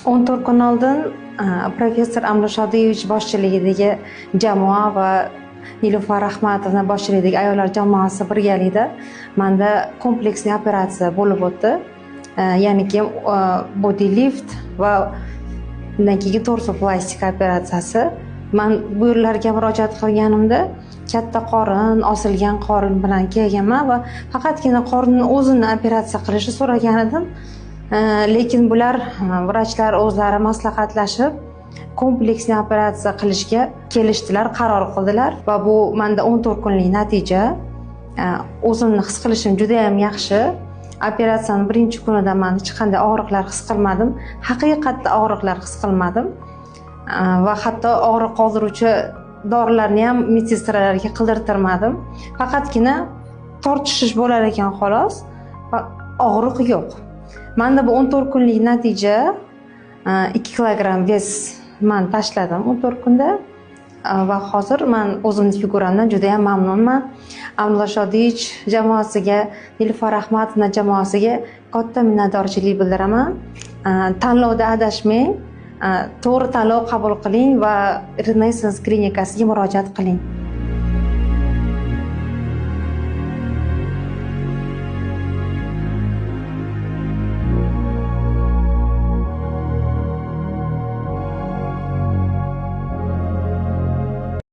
14 kun oldin professor Amri Shodiyevich boshchiligidagi jamoa va Nilufar Rahmatovna boshchiligidagi ayollar jamoasi birgalikda manda kompleksli operatsiya bo'lib o'tdi. Ya'niki body lift va undan keyin torsoplastika operatsiyasi. Man bu yerlarga murojaat qilganimda katta qorin, osilgan qorin bilan kelganman va faqatgina qorinni o'zini operatsiya qilishni so'ragan edim. Lekin bular, vrachlar o'zlari maslahatlashib, kompleksli operatsiya qilishga kelishdilar, qaror qildilar va bu manda 14 kunlik natija. O'zimni his qilishim juda ham yaxshi. Operatsiyani birinchi kunida man hech qanday og'riqlar his qilmadim, haqiqatda og'riqlar his qilmadim va hatto og'riq qoldiruvchi dorilarni ham medsestralarga qildirtirmadim. Faqatgina tortishish bo'lar ekan xolos, va og'riq yo'q. Manda bu 14 kunlik natija. 2 kilogramm вес man tashladim 14 kunda va hozir man o'zimni figuramdan juda ham mamnunman. Abdulla Shodiyevich jamoasiga, Nilufar Rahmatovna jamoasiga katta minnatdorchilik bildiraman. Tanlovda adashmang, to'g'ri tanlov qabul qiling va Renessans klinikasiga murojaat qiling.